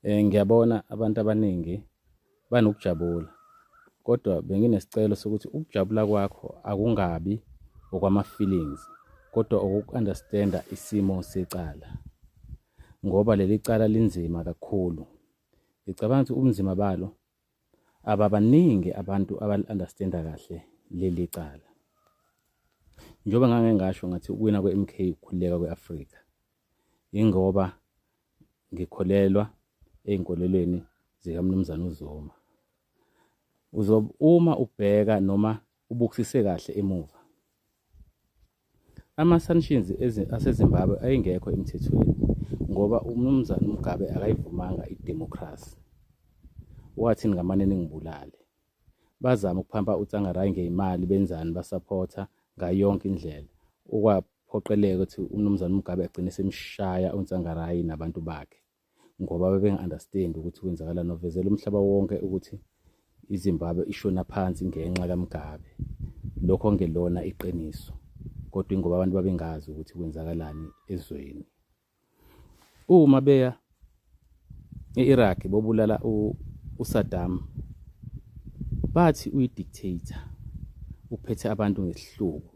Ngiyabona abantu abaningi banokujabula, kodwa benginesicelo sokuthi ukujabula kwakho akungabi okwama-feelings kodwa okoku-understand-a isimo secala, ngoba leli cala linzima kakhulu. Ngicabanga ukuthi ubunzima balo ababaningi abantu abali-understand-a kahle leli cala. Njengoba ngake ngasho ngathi ukuwina kwe-M_K ukukhululeka kwe-Afrika, yingoba ngikholelwa ey'nkolelweni zikaMnumzane uZuma. Uzobe uma ubheka noma ubukisise kahle emuva, ama-sanctions aseZimbabwe ayengekho emthethweni ngoba uMnumzane uMugabe akayivumanga idemokhrasi. Wathi ningamane ningibulale. Bazama ukuphampa uTsvangirai ngey'mali benzani basaphotha ngayo yonke indlela. Okwaphoqeleka ukuthi uMnumzane uMugabe agcine esemshaya uTsvangirai nabantu bakhe ngoba babenga-understand ukuthi kwenzakalani. Wavezela umhlaba wonke ukuthi iZimbabwe ishona phansi ngenxa kaMugabe. Lokho kungelona iqiniso, kodwa ingoba abantu babengazi ukuthi kwenzakalani ezweni. Uma beya e-Iraq bobulala uSaddam, bathi uyi-dictator, uphethe abantu ngesihluku.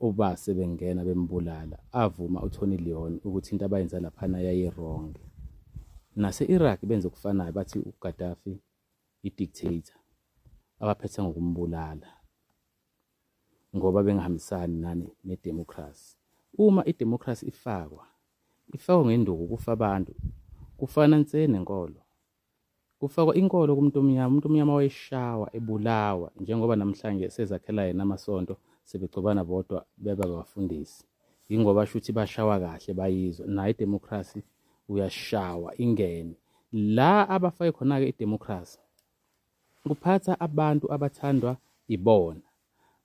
Ubase bengena bembulala, avuma uTony Leon ukuthi into abayenza laphana yayi-wrong. Nase-Iraq benze okufanayo, bathi uGaddafi i-dictator, abaphethe ngokumbulala ngoba bengahambisani nani nedemokhrasi. Uma idemokhrasi ifakwa, ifakwa ngenduku kufa abantu, kufana nse nenkolo. Kufakwa inkolo kumuntu omnyama, umuntu omnyama wayeshawa ebulawa njengoba namhlanje sezakhela yena amasonto sebegcobana bodwa beba abafundisi. Yingoba shuthi bashawa kahle bayizwa. Nayo idemokhrasi uyashawa ingene. La abafake khona-ke idemokhrasi kuphatha abantu abathandwa ibona.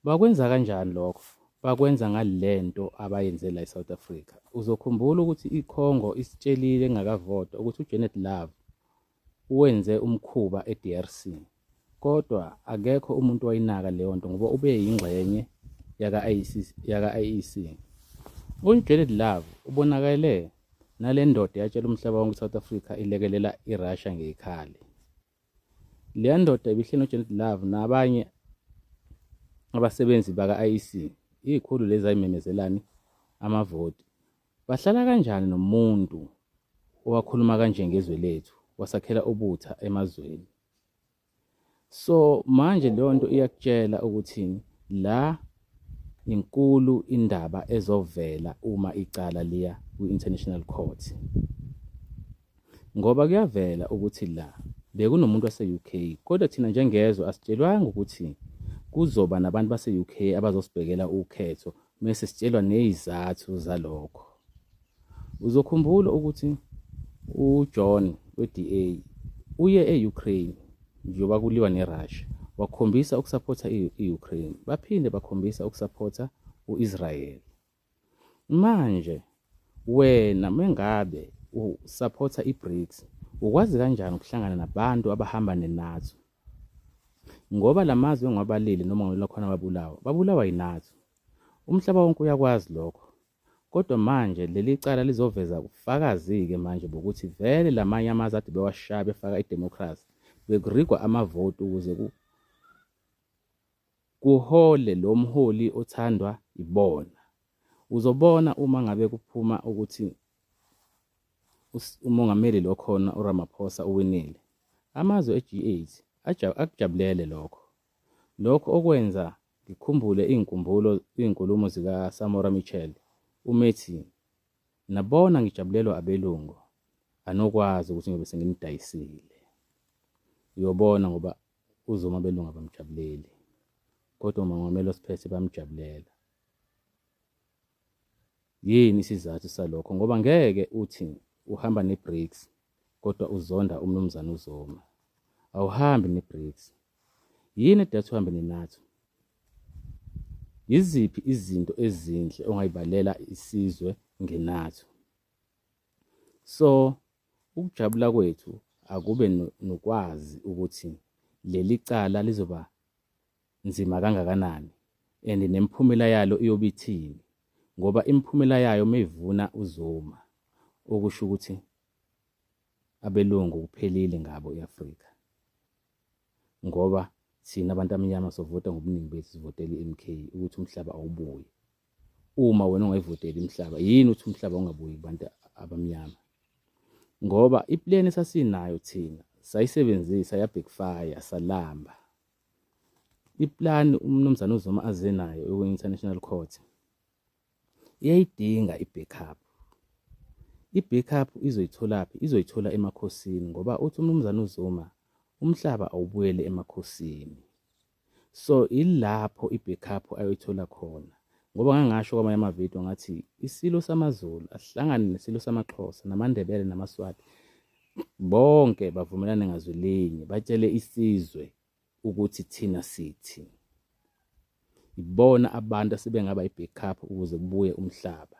Bakwenza kanjani lokho? Bakwenza ngalento abayenze la eSouth Africa. Uzokhumbula ukuthi iCongo isitshelile engakavotwa ukuthi uJanet Love uwenze umkhuba eDRC. Kodwa akekho umuntu owayinaka leyo nto ngoba ube yingxenye yaka-IEC yaka-IEC. UJanet Love ubonakele nale ndoda yatshela umhlaba wonke iSouth Africa ilekelela iRussia ngeyikhali. Leya ndoda ibihleli noJanet Love nabanye abasebenzi baka-IEC, izikhulu lezi ayimemezelani amavoti. Bahlala kanjani nomuntu owakhuluma kanje ngezwe lethu, wasakhela ubutha emazweni? So manje leyo nto iyakutshela ukuthi la inkulu indaba ezovela uma icala liya kwi-International Court. Ngoba kuyavela ukuthi la bekunomuntu wase-UK kodwa thina njengezwe asitshelwanga ukuthi kuzoba nabantu base-UK abazosibhekela ukhetho mese sitshelwa nezizathu zalokho. Uzokhumbula ukuthi uJohn we-DA uye e-Ukraine njengoba kuliwa neRussia wakhombisa ukusaphotha i-Ukraine baphinde bakhombisa ukusaphotha u-Israel. Manje wena mengabe usaphotha iBRICS ukwazi kanjani ukuhlangana nabantu abahamba neNATO? Ngoba la mazwe engiwabalile noma ngolwa khona babulawa, babulawa yiNATO. Umhlaba wonke uyakwazi lokho. Kodwa manje leli cala lizoveza ubufakazi-ke manje bokuthi vele lamanye amazwe ade bewashaya befaka idemokhrasi bekurigwa amavoti ukuze kuhole lo mholi othandwa ibona. Uzobona uma ngabe kuphuma ukuthi umongameli lo khona uRamaphosa uwinile. Amazwe e-G8 akujabulele lokho. Lokho okwenza ngikhumbule iy'nkumbulo iy'nkulumo zikaSamora Machel umethi nabona ngijabulelwa abelungu anokwazi ukuthi ngiyobe senginidayisile. Uyobona ngoba uZuma abelungu abamjabuleli kodwa umongameli osiphethe bamjabulela. Yini isizathu salokho? Ngoba ngeke uthi uhamba neBRICS kodwa uzonda uMnumzane uZuma. Awuhambi neBRICS. Yini edatha uhambe neNATO? Yiziphi izinto ezinhle ongayibalela isizwe ngeNATO? So ukujabula kwethu akube nokwazi ukuthi leli cala lizoba nzima kangakanani and nemiphumela yalo iyobe ithini ngoba imiphumela yayo meyivuna uZuma okusho ukuthi Abelungu kuphelile ngabo e-Afrika ngoba thina abantu amnyama sovota ngobuningi bethu sivotela i-MK ukuthi umhlaba awubuye. Uma wena ungayivoteli umhlaba yini ukuthi umhlaba ungabuyi kubantu abamnyama? Ngoba ipleni esasinayo thina sayisebenzisa ya-backfire salamba. Iplani uMnumzane uZuma aze nayo kwi-International Court iyayidinga i-backup. I-backup izoyitholaphi? Izoyithola emakhosini ngoba uthi uMnumzane uZuma umhlaba awubuyele emakhosini. So ilapho i-backup ayoyithola khona ngoba ngangasho kwamanye amavidiyo ngathi isilo samaZulu asihlangane nesilo samaXhosa namaNdebele namaSwati bonke bavumelane ngazwi linye batshele isizwe ukuthi thina sithi ibona abantu asebengaba i-backup ukuze kubuye umhlaba.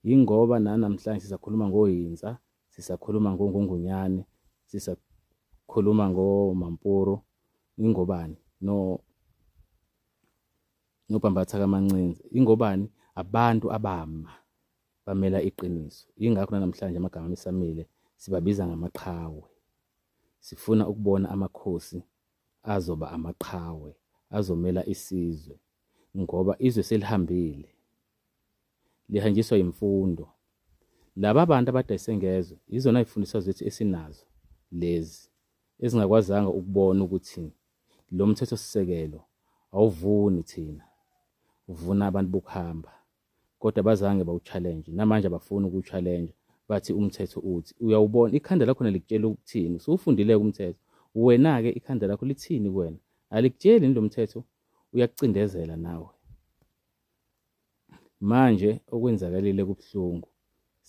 Yingoba nanamhlanje sisakhuluma ngoHintsa, sisakhuluma ngoNgungunyane, sisakhuluma ngoMampuru, ingobani no noBhambatha kaMancinza. Ingobani abantu abama bamela iqiniso. Yingakho nanamhlanje amagama amisamile sibabiza ngamaqhawe. Sifuna ukubona amakhosi azoba amaqhawe azomela isizwe ngoba izwe selihambile lihanjiswa yimfundo. Laba bantu abadayise ngezwe yizona zifundiswa zethu esinazo lezi ezingakwazanga ukubona ukuthi lo mthethosisekelo awuvuni thina uvuna abantu bokuhamba kodwa abazange bawu-challenge namanje abafuni ukuwu-challenge bathi umthetho uthi uyawubona ikhanda lakho likutshela ukuthini usuwufundile umthetho wena-ke ikhanda lakho lithini kuwena alikutsheli lo mthetho uyakucindezela nawe manje okwenzakalile kubuhlungu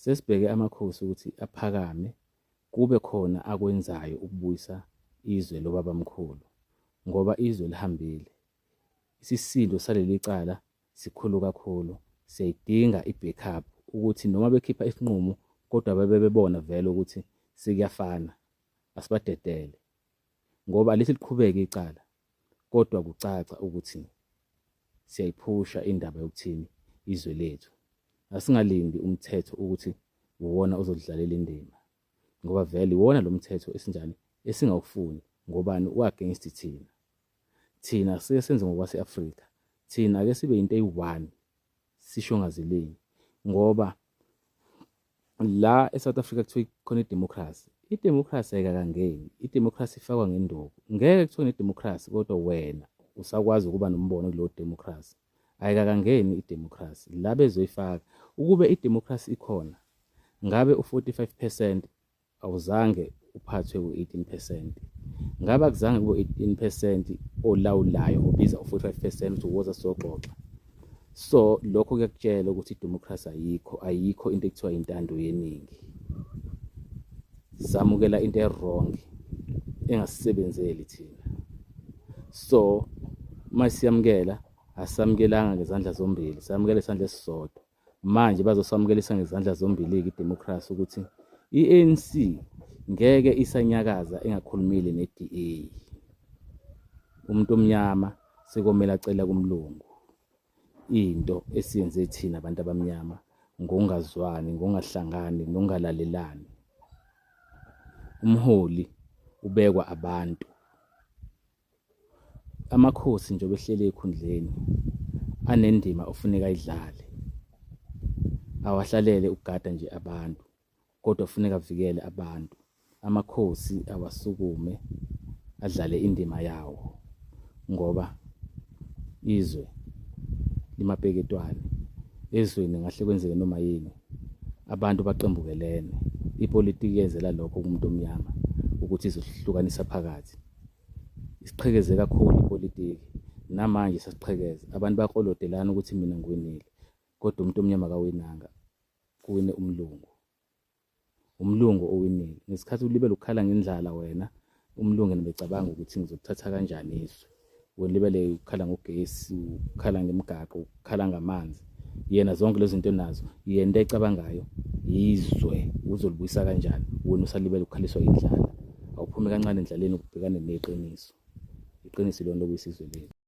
sesibheke amakhosi ukuthi aphakame kube khona akwenzayo ukubuyisa izwe lobabamkhulu ngoba izwe lihambile isisindo saleli cala sikhulu kakhulu siyayidinga i-backup ukuthi noma bekhipha isinqumo kodwa bebe bebona vele ukuthi sekuyafana asibadedele ngoba alithi liqhubeke icala kodwa kucaca ukuthi siyayiphusha indaba yokuthini izwe lethu asingalindi umthetho ukuthi uwona ozodlalela indima ngoba vele iwona lo mthetho esinjani esingawufuni ngobani u-against thina thina sike senze ngokwase-Afrika thina ake sibe into eyi-one sisho ngazilinye ngoba la eSouth Africa kuthiwa khona idemocracy idemocracy ayikakangeni idemocracy ifakwa ngenduku ngeke kuthiwe nedemocracy kodwa wena usakwazi ukuba nombono kuleyo democracy ayikakangeni idemocracy la bezoyifaka ukube idemocracy ikhona ngabe u-45% awuzange uphathwe u-18 percent ngabe akuzange kube 18 percent olawulayo obiza u-45 percent ukuthi woza sizoxoxa so lokho kuyakutshela ukuthi idemocracy ayikho ayikho into ekuthiwa intando yeningi samukela into e-wrong engasisebenzeli thina so uma siyamukela asamukelanga ngezandla zombili samukela isandla esisodwa Manje bazosamukelisa ngezandla zombili-ke idemokhrasi ukuthi i-ANC ngeke isanyakaza ingakhulumile ne-DA. Umuntu omnyama sekomele acela kumlungu into esiyenze thina abantu abamnyama ngokungazwani, ngokungahlangani, nokungalalelani. Umholi ubekwa abantu. Amakhosi njengoba ehleli ekhundleni anendima ofuneka ayidlale. Awahlalele ukugada nje abantu kodwa kufuneka avikele abantu. Amakhosi awasukume adlale indima yawo ngoba izwe limapeketwane. Ezweni ngahle kwenzeke noma yini. Abantu baqembukelene. Ipolitiki yenzela lokho kumuntu omnyama ukuthi izohlukanisa phakathi. Isiqhekeze kakhulu ipolitiki namanje sasiqhekeza abantu baklolodelana ukuthi mina ngiwinile kodwa umuntu omnyama akawinanga kuwine umlungu umlungu owinile ngesikhathi ulibele ukukhala ngendlala wena umlungu yena becabanga ukuthi ngizokuthatha kanjani izwe wena libele ukukhala ngogesi ukukhala ngemigaqo ukukhala ngamanzi yena zonke lezi zinto nazo yena into ayicabangayo yizwe uzolibuyisa kanjani wena usalibele ukukhaliswa yindlala awuphume kancane endlaleni ubhekane neqiniso iqiniso ilona lokuyisizwe lethu.